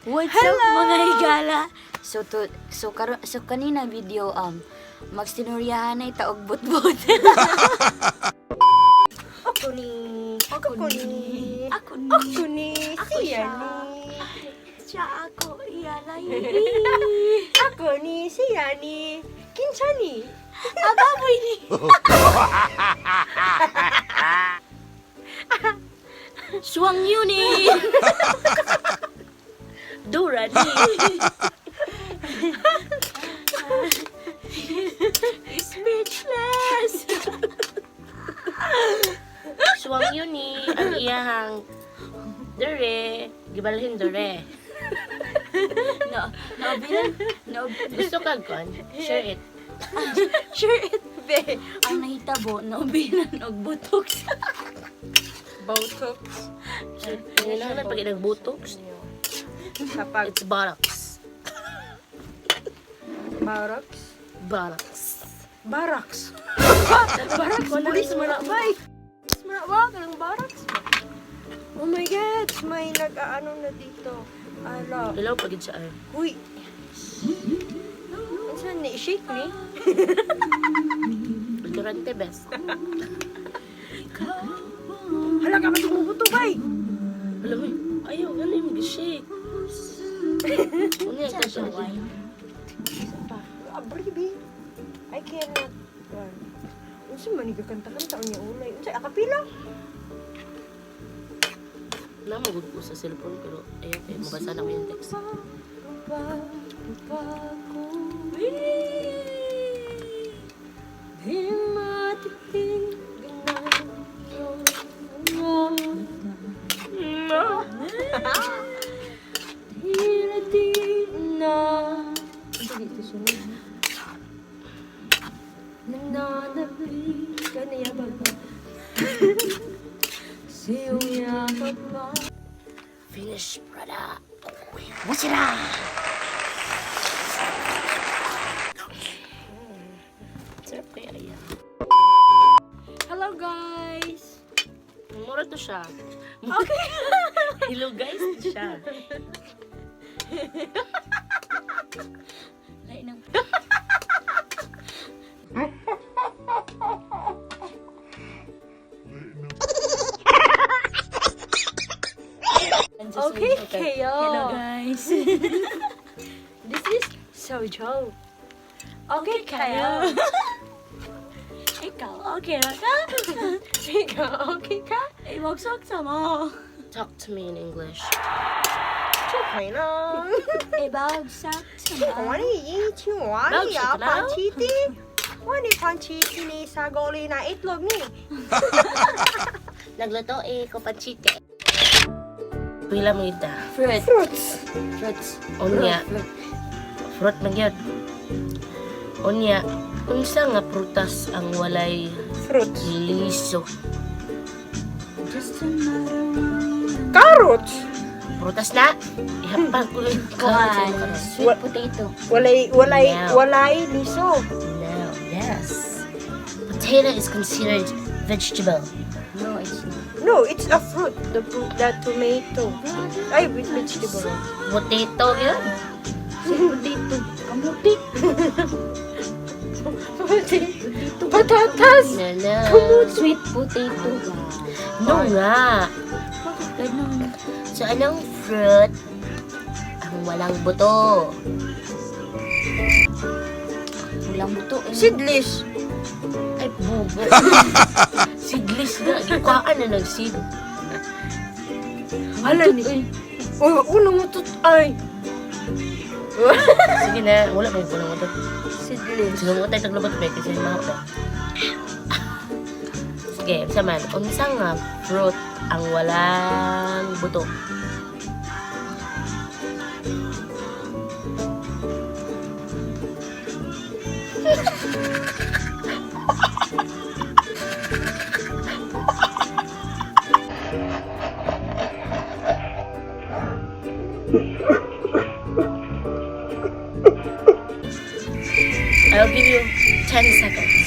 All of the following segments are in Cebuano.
What's up, mga higala? So to so karon, so kanina video, magsinuryahan ay taog butbut. Ako ni. Ako ni. Ako ni. Ako ni. Ako Siya siya. ni. Siya ako iyalay. Ako ni. Siya ni. Kinsa ni. Ababoy ni. Suwang yun ni. Dura ni. Speechless. Suwang yun ni ang iyahang dere, gibalhin dere. No, no, bilang, no. Gusto ka kon? Share it. Sure it be. Ang nahitabo, naubinan og botox. Botox. Kailangan pag nag-botox. Kapag It's botox. barracks. Botox. Barracks. Barracks. Police man na bay. Police man na ba? Kanang barracks ba? Oh my God. May nag-aano na dito. Ala. Ilaw pag siya ay. Uy. Unsa ni shake ni? Durante best. Hala ka ba tumubuto bay? Alam mo, ayaw, ganun yung mag-shake. Unya, ito siya. Abri bi. I cannot. Run. Unsa man ni kanta-kanta unya ulay? Unsa akapila? Namugod ko sa cellphone pero ayaw kayo, mabasa na ko yung text. Di matitignan ang Tila di na. Unsa dito sunod? Nananabik ka na yabag ba? Sa iyong yakap ba? Finish product. Wasira! Sarap kaya yan. Hello guys! Mura to siya. Okay. Hello guys, to siya. Lain ng Okay, kayo. Hello guys. This is Sojo. Okay, kayo. Ikaw, okay ra ka? Ikaw, okay ka? Ibagsak sa mo. Talk to me in English. Okay lang. Ibagsak sa mo. Wani, chiwani, Bagsak ya, lang. panchiti. Wani panchiti ni sa goli na itlog ni. Nagluto eh, ko panchite. Pila mo ita. Fruit. Fruits. Fruits. Unya. Fruit man yun. Unya, unsa nga prutas ang walay Fruits. liso? Just another one. Carrots. Prutas na? Ihapag ko yung carrots. Kuan. Ano carrots? Sweet potato. Walay, walay, No. walay liso. No, yes. Potato is considered vegetable. No, it's not. No, it's a fruit. The fruit, the tomato. Ay, with vegetable. Potato yun? Sweet potato. Kamuti. Potato. Patatas. No, no. Sweet potato. No nga. Bakit ganun? So, anong fruit ang walang buto? Walang buto eh. Seedless. Ay, bubo. Seedless na. Ikuhaan na nag-seed. Hala ni. Eh. Uy, unang utot ay. Sige na, wala pa yung walang buto. Seedless. Sige mo tayo taglubot ba kasi mga ba. Sige, sa man, unsa nga fruit ang walang buto? I'll give you 10 seconds.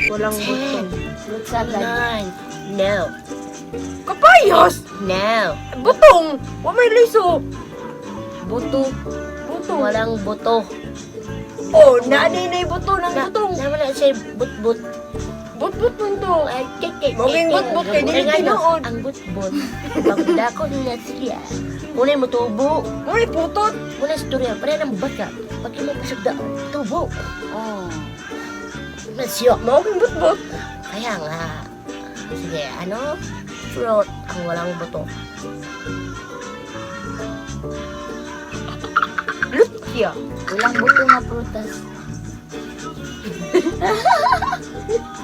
Walang buto. 10, Fruit salad. 9, no, Kapayas! No. Butong! Wa may liso! Buto. Buto. Walang buto. Oh, naanay na buto ng butong. Naman na siya but-but. But-but man to. Ay, keke. Maging but-but kay dili Ay, ano, tinuod. ang but-but. Pagdako na siya. Unay mo tubo. Muna putot. Muna istorya. Pareha ng bata. Pag imo pasugdaan, tubo. Oh. Na siya. Maging but-but. Kaya nga. Sige, ano? Fruit ang walang buto. Lutia. Walang buto nga prutas.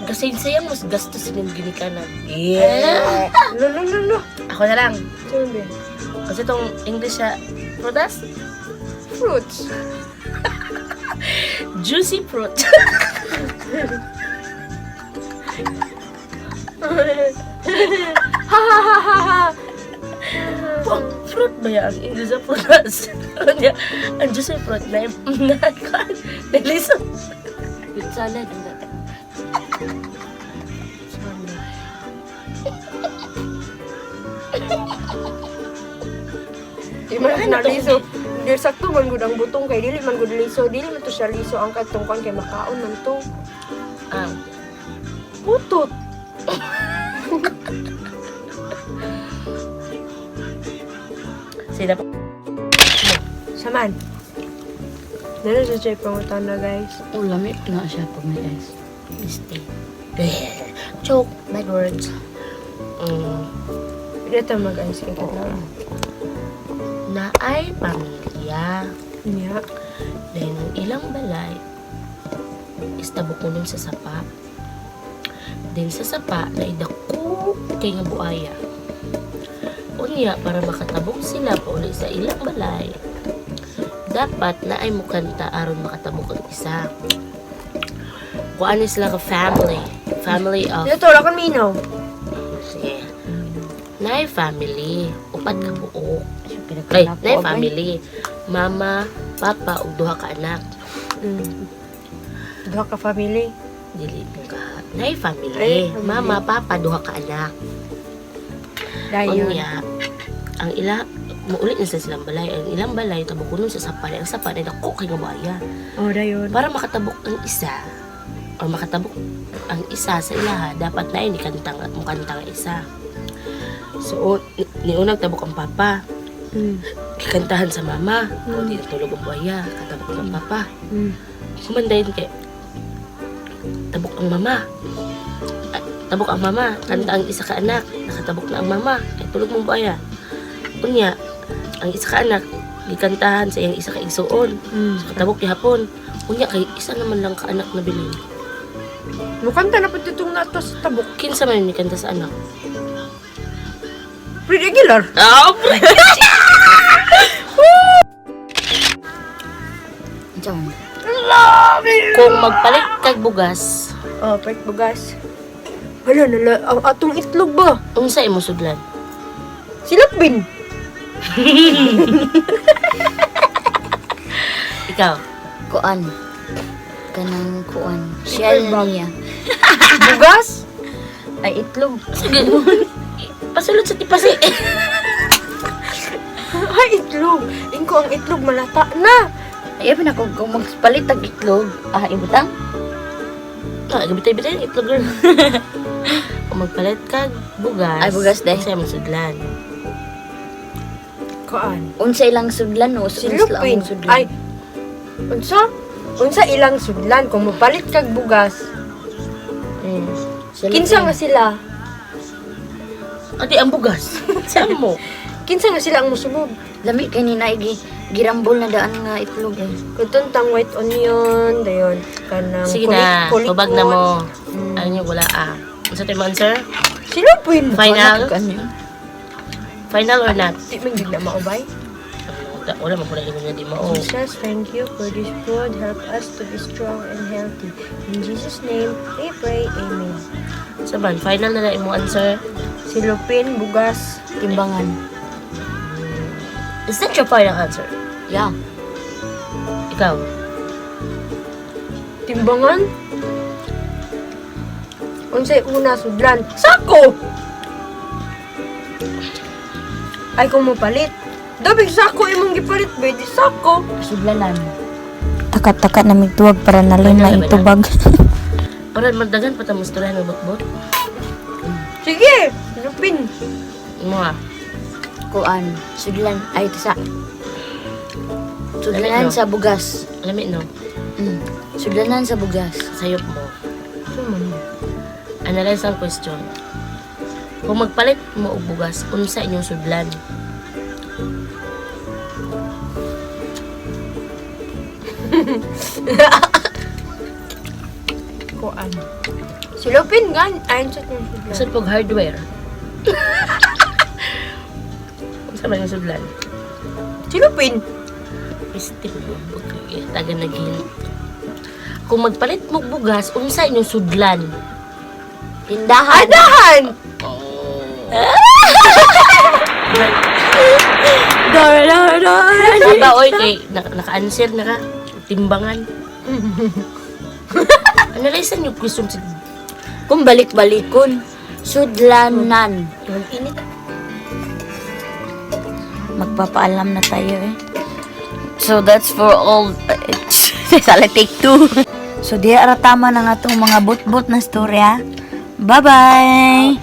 Kasi sayang mas gastos ng ginikanan. Yeah. Lo, lo, lo, lo. Ako na lang. Sabi. Kasi itong English sa prutas, Fruits. Juicy fruit. Ha ha ha ha ha. Fruit ba yan? Ang English sa prutas. Ano niya? Ang juicy fruit na na naliso. Fruit salad. Ang dati. Di man na liso. Di sakto man gud ang butong kay dili man gud liso. Dili man to siya liso ang katong kon kay makaon man to. Ah, Putot. sila pa. Saman. Dali sa siya pangutana, guys. Oh, lamig na siya pag may ice. Mistake. Joke. Bad words. Pwede ta mag-ice kay kadlaw. Na ay pamilya. Nya. Then, ang ilang balay, istabukunon sa sapa. Then, sa sapa, naidako kay nga buaya. Unya, para makatabok sila pauli sa ilang balay, dapat na ay mukanta aron makatabok ang isa. Kuan is like a family. Family of Dito wala kang minaw. Sige. Nay family. Upat ka buok. Siya Ay, pinagkanako, nay abay. family. Mama, papa, ug duha ka anak. Duha ka family. Dili mo ka. Nay family. Ay, family. Mama, papa, duha ka anak. Dayon. Unya, ang ila muulit na sa silang balay. Ang ilang balay tabok kunon sa sapa. Ang sapa na dako kay nga buaya. Oh, dayon. Para makatabok ang isa or makatabok ang isa sa ilaha, dapat na ni kantang mukanta nga isa. So, niunang tabok ang papa. Kikantahan sa mama. O di natulog ang buaya. Katabok ang papa. Kumandayin kay tabok ang mama. Ah, tabok ang mama. Kanta ang isa ka anak. Nakatabok na ang mama. Ay tulog mong buaya. Unya, ang isa ka anak, gikantahan sa iyang isa ka igsuon. So, katabok gihapon. Unya kay isa naman lang ka anak na bilin. Mukanta na pud itong nato sa tabok. Kinsa man ni kanta sa anak? Pretty regular. Ah, pre! Diyan. Kung magpalit kag bugas, Oh, pwet bugas. Hala, nala, ang atong itlog ba? unsa imo sudlan? Silapin. Ikaw. Kuan. Kanang kuan. Shell bag. niya. Bugas? Ay, itlog. Sige. Pasulod sa tipasi. Ay, itlog. Ingko ang itlog malata na. Ay, abi na kung magpalit tag itlog. Ah, ibutang. Ah, gabitay-bitay ang itlog girl. Kung magpalit kag bugas. Ay, bugas, day. Unsa imong sudlan? Kuan. Unsa ilang sudlan no? Unsa Silupin. ang sudlan. Ay, unsa? Unsa ilang sudlan kung mopalit kag bugas? Silupin. Kinsa nga sila? Adi ang bugas. Saan mo? Kinsa nga sila ang musulod? Lami kay ni naigi girambol na daan nga itlog eh. Kutuntang white onion, dayon kanang Sige na, kulikot. tubag na mo. Ano yung wala ah. Unsa tayo answer? Silupin. Final? Wala, ano yun? Final or not? Di man gid na maubay. Wala man pala ingon nga di mao. Jesus, thank you for this food. Help us to be strong and healthy. In Jesus' name, we pray. Amen. Sa man, final na na imong answer. Silupin, bugas. Timbangan. Is that your final answer? Yeah. Ikaw. Timbangan? Unsay una sudlan? Sako! Ay, kung mopalit. Dabig sako imong gipalit ba? Di sako. Sudlanan. Taka-taka na migtuwag para nalin na itubag. Para magdagan pa ta mo istoryahan ng botbot. Sige, lupin. Mo ah. Kuan, sudlan ay sa sudlanan sa bugas. Lami no. Sudlanan sa bugas. Sayop mo. Analyze ang question. Kung magpalit mo og bugas, unsa inyong sudlan? Kuan. Silupin gan. Ayon sa itong sudlan. Unsa pog hardware? Unsa man inyong sudlan? Silupin. Piste mo taga naghin. Kung magpalit mo og bugas, unsa inyong sudlan? Tindahan. Adahan! Dora, dora, dora. Aba, oy, kay naka-answer na ka. Timbangan. Analyze yung question sa Kung balik-balikon, sudlanan. init. Magpapaalam na tayo eh. So that's for all. Sala take two. So di ara tama na nga tong mga bot-bot na storya. Bye-bye.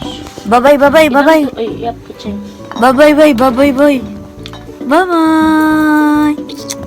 Bye-bye, bye-bye, bye-bye. Oy, yap, kitchen. Bye-bye, bye, bye-bye, bye. Bye-bye.